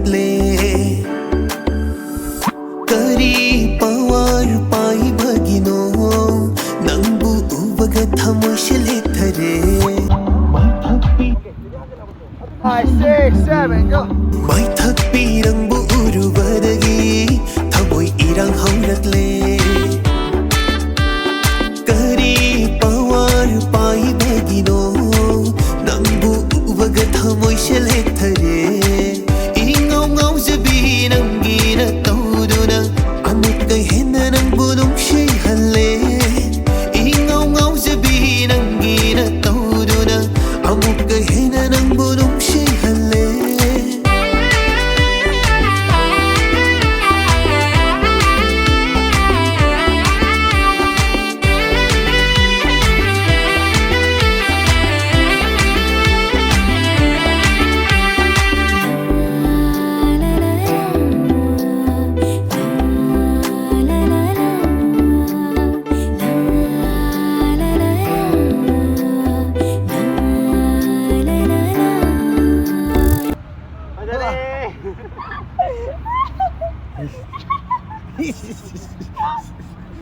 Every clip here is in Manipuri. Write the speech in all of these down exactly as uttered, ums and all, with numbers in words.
ꯂꯦ꯫ ꯀꯔꯤ ꯄꯋꯥꯔ ꯄꯥꯏꯕꯒꯤꯅꯣ ꯅꯪꯕꯨ ꯎꯕꯒ ꯊꯃꯣꯏꯁꯦ ꯂꯦꯊꯔꯦ꯫ ꯃꯥꯏꯊꯛꯄꯤ Five, six, seven, go. ꯃꯥꯏꯊꯛꯄꯤ ꯅꯪꯕꯨ ꯎꯔꯨꯕꯗꯒꯤ ꯊꯃꯣꯏ ꯏꯔꯥꯡ ꯍꯧꯔꯛꯂꯦ꯫ ꯀꯔꯤ ꯄꯋꯥꯔ ꯄꯥꯏꯕꯒꯤꯅꯣ ꯅꯪꯕꯨ ꯎꯕꯒ ꯊꯃꯣꯏꯁꯦ ꯂꯦꯊꯔꯦ꯫ ꯏꯉꯥꯎ ꯉꯥꯎꯖꯕꯤ ꯅꯪꯒꯤ ꯅꯇꯧꯗꯨꯅ ꯑꯃꯨꯛꯀ ꯍꯦꯟꯅ ꯅꯪꯕꯨ ꯅꯨꯡꯁꯤꯍꯜꯂꯦ꯫ ꯏꯉꯥꯎ ꯉꯥꯎꯖꯕꯤ ꯅꯪꯒꯤ ꯅꯇꯧꯗꯨꯅ ꯑꯃꯨꯛꯀ ꯍꯦꯟꯅ ꯅꯪꯕꯨ ꯅꯨꯡꯁꯤꯍꯜꯂꯦ꯫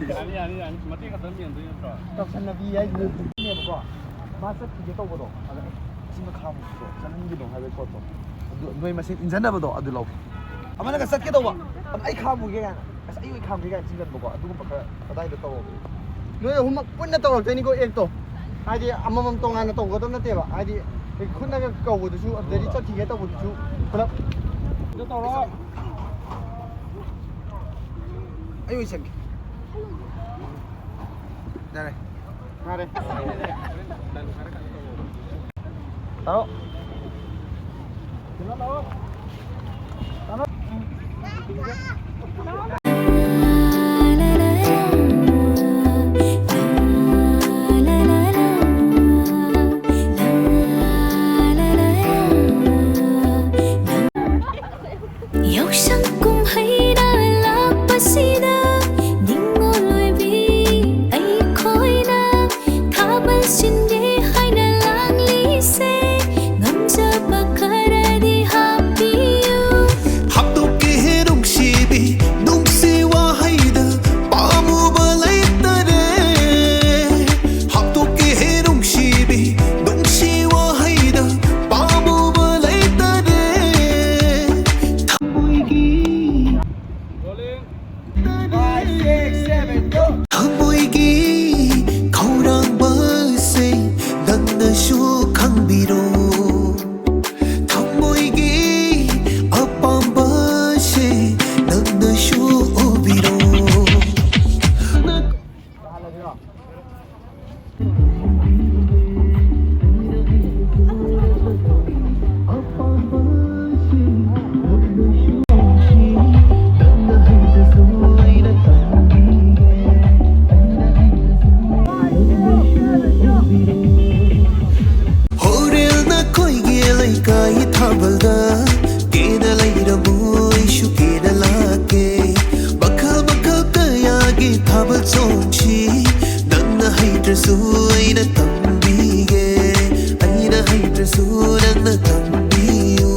ꯌꯥꯅꯤ, ꯌꯥꯅꯤ, ꯌꯥꯅꯤ꯫ ꯃꯇꯦꯛ ꯈꯛꯇꯪ ꯃꯦꯟꯗꯣꯏ ꯅꯠꯇ꯭ꯔꯣ? ꯇꯧꯁꯟꯅꯕꯤ ꯍꯥꯏꯁꯤꯅꯦꯕꯀꯣ꯫ ꯃꯥ ꯆꯠꯈꯤꯒꯦ ꯇꯧꯕꯗꯣ, ꯑꯗ "ꯑꯦ, ꯁꯤꯃ ꯈꯥꯝꯃꯨꯀꯣ, ꯆꯠꯍꯟꯈꯤꯅꯣ" ꯍꯥꯏꯕꯒꯤ ꯄꯣꯠꯇꯣ꯫ ꯑꯗꯨ ꯅꯣꯏ ꯃꯁꯦꯟ ꯏꯟꯖꯟꯅꯕꯗꯣ ꯑꯗꯨ ꯂꯧꯒꯦ꯫ ꯑꯃꯅꯒ ꯆꯠꯀꯦ ꯇꯧꯕ, "ꯑꯩ ꯈꯥꯝꯃꯨꯒꯦ" ꯀꯥꯏꯅ, "ꯑꯁ, ꯑꯩ ꯑꯣꯏ ꯈꯥꯝꯒꯦ" ꯀꯥꯏꯅ ꯆꯤꯡꯁꯤꯟꯕꯀꯣ, ꯑꯗꯨꯒꯨꯝꯕ ꯈꯔ ꯑꯗꯥꯏꯗ ꯇꯧꯔꯣ꯫ ꯅꯣꯏ ꯑꯍꯨꯝꯃꯛ ꯄꯨꯟꯅ ꯇꯧꯔꯛꯇꯣꯏꯅꯤꯀꯣ ꯑꯦꯛꯇꯣ꯫ ꯍꯥꯏꯗꯤ ꯑꯃꯃꯝ ꯇꯣꯉꯥꯟꯅ ꯇꯧꯒꯗꯕ ꯅꯠꯇꯦꯕ꯫ ꯍꯥꯏꯗꯤ ꯈꯨꯠꯅꯒ ꯀꯧꯕꯗꯨꯁꯨ, ꯑꯗꯨꯗꯒꯤ ꯆꯠꯈꯤꯒꯦ ꯇꯧꯕꯗꯨꯁꯨ ꯄꯨꯂꯞ꯫ ꯑꯗꯨ ꯇꯧꯔꯣ꯫ ꯑꯩ ꯑꯣꯏ ꯆꯪꯒꯦ꯫ ꯌꯥꯔꯦ꯫ ꯌꯥꯔꯦ꯫ ꯇꯥꯔꯣ꯫ ꯌꯥꯎꯁꯪ ꯀꯨꯝꯍꯩꯅ ꯂꯥꯛꯄꯁꯤꯗ ꯅꯤꯡꯉꯣꯜ ꯑꯣꯏꯕꯤ ꯑꯩꯈꯣꯏꯅ ꯊꯥꯕꯜ ꯁꯤꯟꯒꯦ ꯍꯥꯏꯅ ꯂꯥꯡꯂꯤꯁꯦ꯫ ꯉꯝꯖꯕ ꯈꯔꯗꯤ ꯍꯥꯞꯄꯤꯌꯨ꯫ ꯊꯥꯕꯜꯗ ꯀꯦꯅ ꯂꯩꯔꯝꯃꯨ, ꯑꯩꯁꯨ ꯀꯦꯅ ꯂꯥꯛꯀꯦ꯫ ꯃꯈꯜ ꯃꯈꯜ ꯀꯌꯥꯒꯤ ꯊꯥꯕꯜ ꯆꯣꯡꯁꯤ, ꯅꯪꯅ ꯍꯩꯇ꯭ꯔꯁꯨ ꯑꯩꯅ ꯇꯝꯕꯤꯒꯦ, ꯑꯩꯅ ꯍꯩꯇ꯭ꯔꯁꯨ ꯅꯪꯅ ꯇꯝꯕꯤꯌꯨ꯫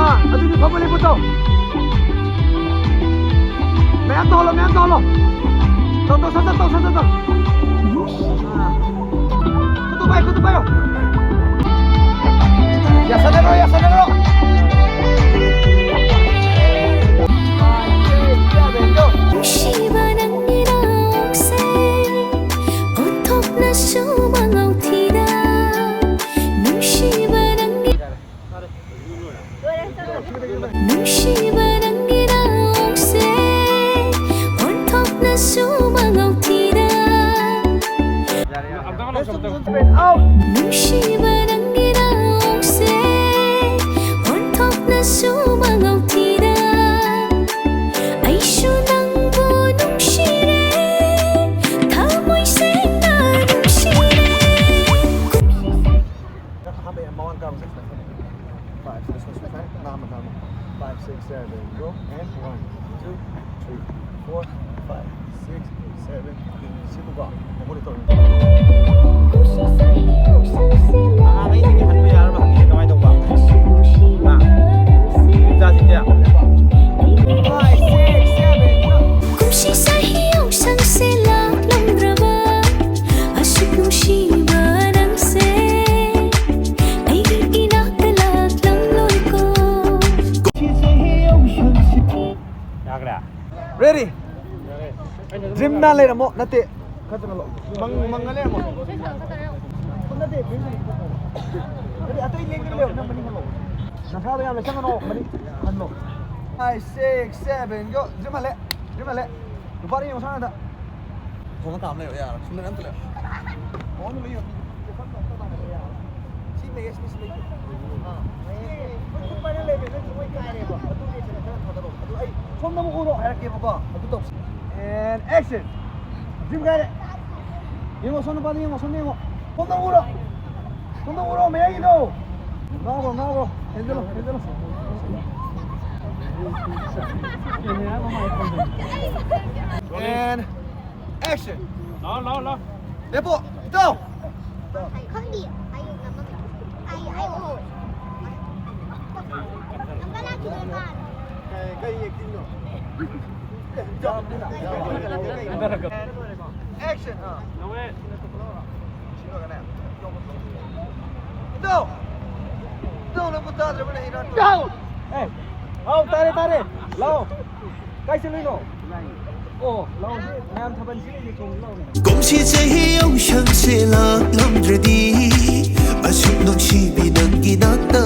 ꯑꯥ, ꯑꯗꯨꯗꯤ ꯐꯝꯃ ꯂꯦꯞꯄꯨ ꯇꯧ꯫ ꯃꯌꯥꯝ ꯇꯧꯍꯜꯂꯣ, ꯃꯌꯥꯝ ꯇꯧꯍꯜꯂꯣ꯫ ꯇꯧ, ꯇꯧ, ꯁꯠ, ꯁꯠ ꯇꯧ, ꯁꯠ, ꯁꯠ ꯇꯧ꯫ ꯑꯥ꯫ ꯈꯨꯠꯇꯨ ꯄꯥꯏꯌꯨ, ꯈꯨꯠꯇꯨ ꯄꯥꯏꯌꯨ꯫ ꯌꯥꯁꯜꯂꯔꯣ, ꯌꯥꯁꯜꯂꯔꯣ꯫ ꯅꯨꯡꯁꯤꯕ ꯅꯪꯒꯤ ꯅꯣꯡꯁꯦ ꯑꯣꯟꯊꯣꯛꯅꯁꯨ ꯃꯉꯥꯎ ꯊꯤꯗ꯫ ꯅꯨꯡꯁꯤꯕ ꯅꯪꯒꯤ ꯅꯨꯡꯁꯤꯕ ꯅꯪꯒꯤ ꯅꯣꯡꯁꯦ ꯑꯣꯟꯊꯣꯛꯅꯁꯨ ꯃꯉꯥꯎ ꯊꯤꯗ꯫ ꯅꯨꯡꯁꯤꯕ ꯅꯪꯒꯤ ꯅꯣꯡꯁꯦ ꯑꯣꯟꯊꯣꯛꯅꯁꯨ ꯃꯉꯥꯎ ꯊꯤꯗ꯫ ꯑꯩꯁꯨ ꯅꯪꯕꯨ ꯅꯨꯡꯁꯤꯔꯦ, ꯊꯃꯣꯏ ꯁꯦꯡꯅ ꯅꯨꯡꯁꯤꯔꯦ꯫ ꯑꯍꯥꯟꯕ ꯃꯃꯥꯡ ꯀꯥꯕ ꯆꯠꯁꯤꯅ ꯐꯅꯦꯛ꯫ Five, six, six, five, ꯅꯥꯝꯃ, ꯅꯥꯝꯃ꯫ Five, six, seven, go, and one, two, three, four, five, six, seven, eight, ꯁꯤꯕꯨꯀꯣ, ꯃꯈꯣꯏꯗ ꯇꯧꯔꯅꯤ꯫ ꯑꯉꯥꯡꯈꯩꯁꯤꯡꯒꯤ ꯍꯟꯕ ꯌꯥꯔꯕ ꯍꯪꯉꯤꯅꯦ, ꯀꯃꯥꯏꯅ ꯇꯧꯕ? ꯍꯥ? ꯏꯆꯥꯁꯤꯡꯁꯦ? Five, six, seven, go. ꯀꯨꯝꯁꯤ ꯆꯍꯤ ꯌꯥꯎꯁꯪꯁꯦ ꯂꯥꯛꯂꯝꯗ꯭ꯔꯕ ꯅ ꯂꯩꯔꯝꯃꯣ꯫ ꯅꯠꯇꯦ, ꯈꯔ ꯆꯪꯍꯜꯂꯣ꯫ ꯃꯪ ꯃꯪꯉ ꯂꯩꯔꯝꯃꯣ꯫ ꯅꯠꯇꯦ, ꯅꯠꯇꯦ, ꯑꯇꯩ ꯂꯦꯡꯗꯅ ꯂꯩꯔꯣ꯫ ꯅꯪ ꯃꯅꯤꯡ ꯍꯜꯂꯣ꯫ ꯅꯁꯥꯗꯣ ꯌꯥꯝ ꯂꯩꯁꯟꯒꯅꯣ꯫ ꯃꯅꯤꯡ hello. Five, six, seven, go. Gym ꯍꯜꯂꯦ꯫ ꯖꯤꯝ ꯍꯜꯂꯦ꯫ ꯅꯨꯄꯥꯗ ꯌꯦꯡꯉꯣ ꯁꯥꯟꯅꯗ꯫ ꯁꯣꯝꯗ ꯀꯥꯝ ꯂꯩꯔꯣ, ꯌꯥꯔꯣꯏ꯫ ꯁꯣꯝꯗ ꯑꯝꯇ ꯂꯩꯔꯣ꯫ ꯃꯉꯣꯟꯗ ꯂꯣꯏ ꯌꯦꯡꯉꯣ꯫ ꯁꯤ ꯃꯌꯦꯛꯁꯤꯅ ꯁꯤ ꯂꯩꯇꯦ꯫ ꯑꯥ, ꯃꯌꯦꯛꯁꯦ ꯑꯩꯈꯣꯏ ꯈꯨꯠ ꯄꯥꯏꯔ ꯂꯩꯕ ꯅꯣꯏ ꯊꯃꯣꯏ ꯀꯥꯏꯔꯦꯕ꯫ ꯑꯗꯨꯒꯤ ꯁꯤꯗ ꯈꯔ ꯊꯥꯗꯔꯛꯑꯣ꯫ ꯑꯗꯨ ꯑꯩ ꯁꯣꯝꯗ ꯑꯃꯨꯛ ꯎꯔꯣ ꯍꯥꯏꯔꯛꯀꯦꯕꯀꯣ꯫ ꯑꯗꯨ ꯇꯧꯁꯤ꯫ And action! ꯖꯤꯝ ꯀꯥꯏꯔꯦ꯫ ꯌꯦꯡꯉꯣ, ꯁꯣꯝ ꯅꯨꯄꯥꯗ ꯌꯦꯡꯉꯣ, ꯁꯣꯝꯗ ꯌꯦꯡꯉꯣ꯫ ꯁꯣꯝꯗ ꯎꯔꯣ꯫ ꯁꯣꯝꯗ ꯎꯔꯣ, ꯃꯌꯥꯏꯒꯤꯗꯣ꯫ ꯉꯥꯎꯔꯣ, ꯉꯥꯎꯔꯣ꯫ ꯍꯦꯟꯖꯜꯂꯣ, ꯍꯦꯟꯖꯜꯂꯣ꯫ And action! ꯂꯥꯎ, ꯂꯥꯎ, ꯂꯥꯎ꯫ ꯂꯦꯞꯄꯣ꯫ ꯏꯇꯥꯎ꯫ ꯈꯪꯗꯤꯌꯦ꯫ ꯑꯩ ꯅꯝꯃꯝꯃꯦ꯫ ꯑꯩ, ꯑꯩ ꯎꯍꯧꯋꯦ꯫ ꯅꯝꯕꯔ ꯂꯥꯛꯈꯤꯗꯣꯏ ꯃꯥꯜꯂꯦ꯫ ꯀꯩ, ꯀꯩ acting ꯅꯣ? Action! ꯑꯥ꯫ ꯏꯇꯥꯎ! ꯏꯇꯥꯎ, ꯅꯪꯕꯨ ꯇꯥꯗ꯭ꯔꯕꯅꯦ, ꯏꯔꯥꯡ ꯇꯧꯔꯦ꯫ ꯑꯦ! ꯍꯥꯎ, ꯇꯥꯔꯦ, ꯇꯥꯔꯦ꯫ ꯂꯥꯛꯑꯣ꯫ ꯀꯥꯏ ꯆꯠꯂꯨꯏꯅꯣ? ꯑꯣ, ꯂꯥꯛꯑꯣ, ꯁꯤ ꯃꯌꯥꯝ ꯊꯥꯕꯜ ꯁꯤꯜꯂꯤꯁꯦ ꯆꯣꯡꯁꯤ ꯂꯥꯛꯑꯣꯅꯦ꯫ ꯀꯨꯝꯁꯤ ꯆꯍꯤ ꯌꯥꯎꯁꯪꯁꯦ ꯂꯥꯛꯂꯝꯗ꯭ꯔꯗꯤ ꯑꯁꯨꯛ ꯅꯨꯡꯁꯤꯕꯤ ꯅꯪꯒꯤ ꯅꯥꯛꯇ